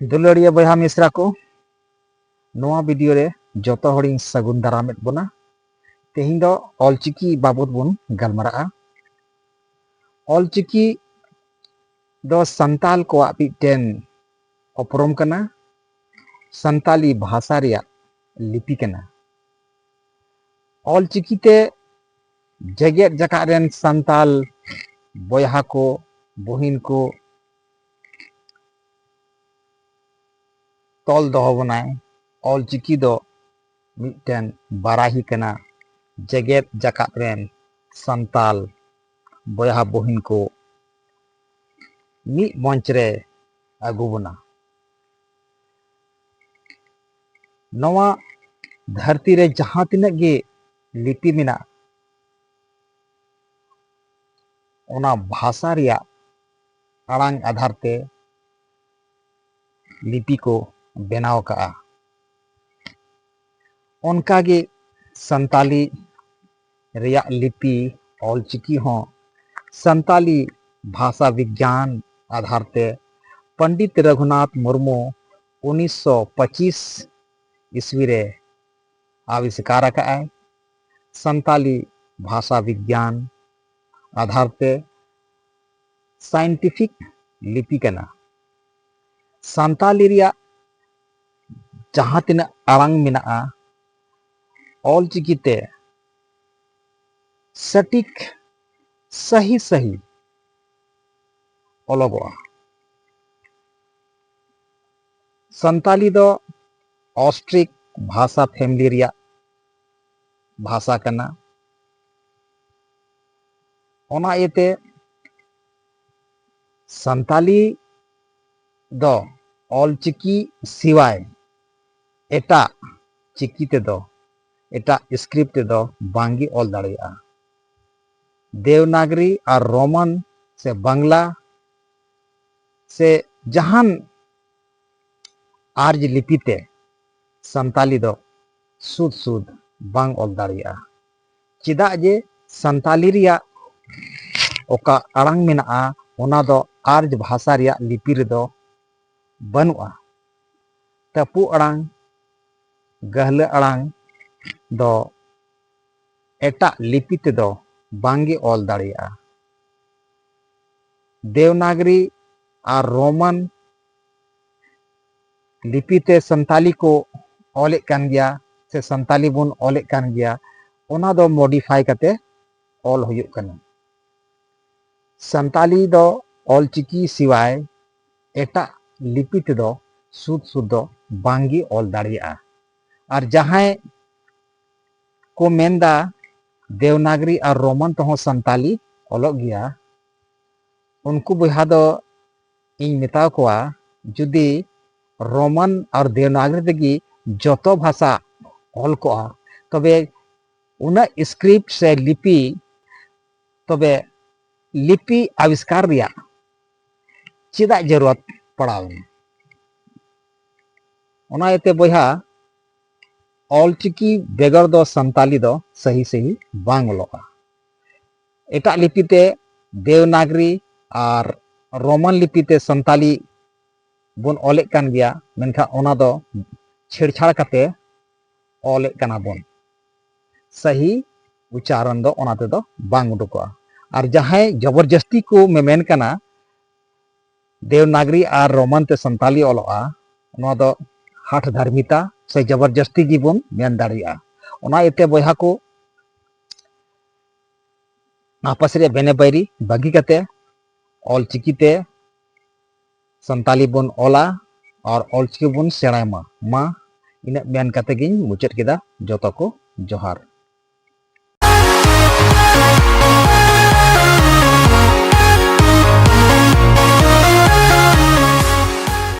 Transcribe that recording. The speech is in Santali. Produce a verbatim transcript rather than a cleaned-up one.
ᱫᱩᱞᱟᱹᱲᱤᱭᱟᱹ ᱵᱚᱭᱦᱟ ᱢᱤᱥᱨᱟ ᱠᱚ, ᱱᱚᱣᱟ ᱵᱷᱤᱰᱤᱭᱳ ᱨᱮ ᱡᱚᱛᱚ ᱦᱚᱲᱤᱧ ᱥᱟᱹᱜᱩᱱ ᱫᱟᱨᱟᱢᱮᱫ ᱵᱚᱱᱟ᱾ ᱛᱮᱦᱮᱧ ᱫᱚ ᱚᱞᱪᱤᱠᱤ ᱵᱟᱵᱚᱛ ᱵᱚᱱ ᱜᱟᱞᱢᱟᱨᱟᱜᱼᱟ᱾ ᱚᱞᱪᱤᱠᱤ ᱫᱚ ᱥᱟᱱᱛᱟᱞ ᱠᱚᱣᱟᱜ ᱢᱤᱫᱴᱮᱱ ᱩᱯᱨᱩᱢ ᱠᱟᱱᱟ, ᱥᱟᱱᱛᱟᱞᱤ ᱵᱷᱟᱥᱟ ᱨᱮᱭᱟᱜ ᱞᱤᱯᱤ ᱠᱟᱱᱟ᱾ ᱚᱞᱪᱤᱠᱤ ᱛᱮ ᱡᱮᱜᱮᱛ ᱡᱟᱠᱟᱛ ᱨᱮᱱ ᱥᱟᱱᱛᱟᱞ ᱵᱚᱭᱦᱟ ᱠᱚ, ᱵᱩᱦᱤᱱ ᱠᱚ ᱛᱚᱞ ᱫᱚᱦᱚ ᱵᱚᱱᱟᱭ᱾ ᱚᱞᱪᱤᱠᱤ ᱫᱚ ᱢᱤᱫᱴᱮᱱ ᱵᱟᱨᱟᱦᱤ ᱠᱟᱱᱟ, ᱡᱮᱜᱮᱛ ᱡᱟᱠᱟᱛ ᱨᱮᱱ ᱥᱟᱱᱛᱟᱞ ᱵᱚᱭᱦᱟ ᱵᱩᱦᱤᱱ ᱠᱚ ᱢᱤᱫ ᱢᱚᱧᱪ ᱨᱮ ᱟᱹᱜᱩ ᱵᱚᱱᱟ᱾ ᱱᱚᱣᱟ ᱫᱷᱟᱹᱨᱛᱤ ᱨᱮ ᱡᱟᱦᱟᱸ ᱛᱤᱱᱟᱹᱜ ᱜᱮ ᱞᱤᱯᱤ ᱢᱮᱱᱟᱜᱼᱟ, ᱚᱱᱟ ᱵᱷᱟᱥᱟ ᱨᱮᱭᱟᱜ ᱟᱲᱟᱝ ᱟᱫᱷᱟᱨ ᱛᱮ ᱞᱤᱯᱤ ᱠᱚ ᱵᱮᱱᱟᱣ ᱟᱠᱟᱜᱼᱟ᱾ ᱚᱱᱠᱟᱜᱮ ᱥᱟᱱᱛᱟᱞᱤ ᱨᱮᱭᱟᱜ ᱞᱤᱯᱤ ᱚᱞᱪᱤᱠᱤ ᱦᱚᱸ ᱥᱟᱱᱛᱟᱞᱤ ᱵᱷᱟᱥᱟ ᱵᱤᱜᱽᱜᱟᱱ ᱟᱫᱷᱟᱨ ᱛᱮ ᱯᱚᱱᱰᱤᱛ ᱨᱚᱜᱷᱩᱱᱟᱛᱷ ᱢᱩᱨᱢᱩ ᱩᱱᱤᱥᱥᱚ ᱯᱚᱸᱪᱤᱥ ᱤᱥᱣᱤ ᱨᱮ ᱟᱵᱤᱥᱠᱟᱨ ᱟᱠᱟᱫᱼᱟᱭ᱾ ᱥᱟᱱᱛᱟᱞᱤ ᱵᱷᱟᱥᱟ ᱵᱤᱜᱽᱜᱟᱱ ᱟᱫᱷᱟᱨ ᱛᱮ ᱥᱟᱭᱮᱱᱴᱤᱯᱷᱤᱠ ᱞᱤᱯᱤ ᱠᱟᱱᱟ᱾ ᱥᱟᱱᱛᱟᱞᱤ ᱨᱮᱭᱟᱜ ᱡᱟᱦᱟᱸ ᱛᱤᱱᱟᱹᱜ ᱟᱲᱟᱝ ᱢᱮᱱᱟᱜᱼᱟ, ᱚᱞᱪᱤᱠᱤ ᱛᱮ ᱥᱚᱴᱷᱤᱠ, ᱥᱟᱹᱦᱤ ᱥᱟᱹᱦᱤ ᱚᱞᱚᱜᱚᱜᱼᱟ᱾ ᱥᱟᱱᱛᱟᱞᱤ ᱫᱚ ᱚᱥᱴᱨᱤᱠ ᱵᱷᱟᱥᱟ ᱯᱷᱮᱢᱤᱞᱤ ᱨᱮᱭᱟᱜ ᱵᱷᱟᱥᱟ ᱠᱟᱱᱟ᱾ ᱚᱱᱟ ᱤᱭᱟᱹᱛᱮ ᱥᱟᱱᱛᱟᱞᱤ ᱫᱚ ᱚᱞᱪᱤᱠᱤ ᱥᱤᱣᱟᱭ ᱮᱴᱟᱜ ᱪᱤᱠᱤ ᱛᱮᱫᱚ, ᱮᱴᱟᱜ ᱥᱠᱨᱤᱯᱴ ᱛᱮᱫᱚ ᱵᱟᱝᱜᱮ ᱚᱞ ᱫᱟᱲᱮᱭᱟᱜᱼᱟ᱾ ᱫᱮᱣᱱᱟᱜᱽᱨᱤ ᱟᱨ ᱨᱳᱢᱟᱱ ᱥᱮ ᱵᱟᱝᱞᱟ ᱥᱮ ᱡᱟᱦᱟᱱ ᱟᱨᱡᱽ ᱞᱤᱯᱤ ᱛᱮ ᱥᱟᱱᱛᱟᱞᱤ ᱫᱚ ᱥᱩᱫ ᱥᱩᱫ ᱵᱟᱝ ᱚᱞ ᱫᱟᱲᱮᱭᱟᱜᱼᱟ᱾ ᱪᱮᱫᱟᱜ ᱡᱮ ᱥᱟᱱᱛᱟᱞᱤ ᱨᱮᱭᱟᱜ ᱚᱠᱟ ᱟᱲᱟᱝ ᱢᱮᱱᱟᱜᱼᱟ, ᱚᱱᱟ ᱫᱚ ᱟᱨᱡᱽ ᱵᱷᱟᱥᱟ ᱨᱮᱭᱟᱜ ᱞᱤᱯᱤ ᱨᱮᱫᱚ ᱵᱟᱹᱱᱩᱜᱼᱟ᱾ ᱴᱟᱹᱯᱩ ᱟᱲᱟᱝ, ᱜᱟᱹᱦᱞᱟᱹ ᱟᱲᱟᱝ ᱫᱚ ᱮᱴᱟᱜ ᱞᱤᱯᱤ ᱛᱮᱫᱚ ᱵᱟᱝᱜᱮ ᱚᱞ ᱫᱟᱲᱮᱭᱟᱜᱼᱟ᱾ ᱫᱮᱣᱱᱟᱜᱽᱨᱤ ᱟᱨ ᱨᱳᱢᱟᱱ ᱞᱤᱯᱤ ᱛᱮ ᱥᱟᱱᱛᱟᱞᱤ ᱠᱚ ᱚᱞᱮᱫ ᱠᱟᱱ ᱜᱮᱭᱟ, ᱥᱮ ᱥᱟᱱᱛᱟᱞᱤ ᱵᱚᱱ ᱚᱞᱮᱫ ᱠᱟᱱ ᱜᱮᱭᱟ, ᱚᱱᱟ ᱫᱚ modify ᱠᱟᱛᱮ ᱚᱞ ᱦᱩᱭᱩᱜ ᱠᱟᱱᱟ᱾ ᱥᱟᱱᱛᱟᱞᱤ ᱫᱚ ᱚᱞᱪᱤᱠᱤ ᱥᱤᱣᱟᱭ ᱮᱴᱟᱜ ᱞᱤᱯᱤ ᱛᱮᱫᱚ ᱥᱩᱫ ᱥᱩᱫ ᱫᱚ ᱵᱟᱝᱜᱮ ᱚᱞ ᱫᱟᱲᱮᱭᱟᱜᱼᱟ᱾ ᱟᱨ ᱡᱟᱦᱟᱸᱭ ᱠᱚ ᱢᱮᱱᱫᱟ ᱫᱮᱣᱱᱟᱜᱽᱨᱤ ᱟᱨ ᱨᱳᱢᱟᱱ ᱛᱮᱦᱚᱸ ᱥᱟᱱᱛᱟᱞᱤ ᱚᱞᱚᱜ ᱜᱮᱭᱟ, ᱩᱱᱠᱩ ᱵᱚᱭᱦᱟ ᱫᱚ ᱤᱧ ᱢᱮᱛᱟ ᱠᱚᱣᱟ, ᱡᱩᱫᱤ ᱨᱳᱢᱟᱱ ᱟᱨ ᱫᱮᱣᱱᱟᱜᱽᱨᱤ ᱛᱮᱜᱮ ᱡᱚᱛᱚ ᱵᱷᱟᱥᱟ ᱚᱞ ᱠᱚᱜᱼᱟ, ᱛᱚᱵᱮ ᱩᱱᱟᱹᱜ script ᱥᱮ ᱞᱤᱯᱤ, ᱛᱚᱵᱮ ᱞᱤᱯᱤ ᱟᱵᱤᱥᱠᱟᱨ ᱨᱮᱭᱟᱜ ᱪᱮᱫᱟᱜ ᱡᱟᱹᱨᱩᱲᱟᱛ ᱯᱟᱲᱟᱣᱮᱱᱟ? ᱚᱱᱟ ᱤᱭᱟᱹᱛᱮ ᱵᱚᱭᱦᱟ, ᱚᱞᱪᱤᱠᱤ ᱵᱮᱜᱚᱨ ᱫᱚ ᱥᱟᱱᱛᱟᱞᱤ ᱫᱚ ᱥᱟᱹᱦᱤ ᱥᱟᱹᱦᱤ ᱵᱟᱝ ᱚᱞᱚᱜᱼᱟ᱾ ᱮᱴᱟᱜ ᱞᱤᱯᱤ ᱛᱮ, ᱫᱮᱣᱱᱟᱜᱽᱨᱤ ᱟᱨ ᱨᱳᱢᱟᱱ ᱞᱤᱯᱤ ᱛᱮ ᱥᱟᱱᱛᱟᱞᱤ ᱵᱚᱱ ᱚᱞᱮᱫ ᱠᱟᱱ ᱜᱮᱭᱟ, ᱢᱮᱱᱠᱷᱟᱱ ᱚᱱᱟ ᱫᱚ ᱪᱷᱮᱲᱪᱷᱟᱲ ᱠᱟᱛᱮ ᱚᱞᱮᱫ ᱠᱟᱱᱟ ᱵᱚᱱ᱾ ᱥᱟᱹᱦᱤ ᱩᱪᱪᱟᱨᱚᱱ ᱫᱚ ᱚᱱᱟ ᱛᱮᱫᱚ ᱵᱟᱝ ᱩᱰᱩᱠᱚᱜᱼᱟ᱾ ᱟᱨ ᱡᱟᱦᱟᱸᱭ ᱡᱚᱵᱚᱨᱡᱚᱥᱛᱤ ᱠᱚ ᱢᱮᱢᱮᱱ ᱠᱟᱱᱟ ᱫᱮᱣᱱᱟᱜᱽᱨᱤ ᱟᱨ ᱨᱳᱢᱟᱱ ᱛᱮ ᱥᱟᱱᱛᱟᱞᱤ ᱚᱞᱚᱜᱼᱟ, ᱱᱚᱣᱟ ᱫᱚ ᱦᱟᱴ ᱫᱷᱟᱨᱢᱤᱛᱟ ᱥᱮ ᱡᱚᱵᱚᱨᱡᱚᱥᱛᱤ ᱜᱮᱵᱚᱱ ᱢᱮᱱ ᱫᱟᱲᱮᱭᱟᱜᱼᱟ᱾ ᱚᱱᱟ ᱤᱭᱟᱹᱛᱮ ᱵᱚᱭᱦᱟ ᱠᱚ, ᱟᱯᱟᱥ ᱨᱮᱭᱟᱜ ᱵᱮᱱᱮ ᱵᱟᱹᱭᱨᱤ ᱵᱟᱹᱜᱤ ᱠᱟᱛᱮ ᱚᱞᱪᱤᱠᱤ ᱛᱮ ᱥᱟᱱᱛᱟᱞᱤ ᱵᱚᱱ ᱚᱞᱟ ᱟᱨ ᱚᱞᱪᱤᱠᱤ ᱵᱚᱱ ᱥᱮᱬᱟᱭ ᱢᱟ᱾ ᱢᱟ, ᱤᱱᱟᱹᱜ ᱢᱮᱱ ᱠᱟᱛᱮ ᱜᱤᱧ ᱢᱩᱪᱟᱹᱫ ᱠᱮᱫᱟ᱾ ᱡᱚᱛᱚ ᱠᱚ ᱡᱚᱦᱟᱨ᱾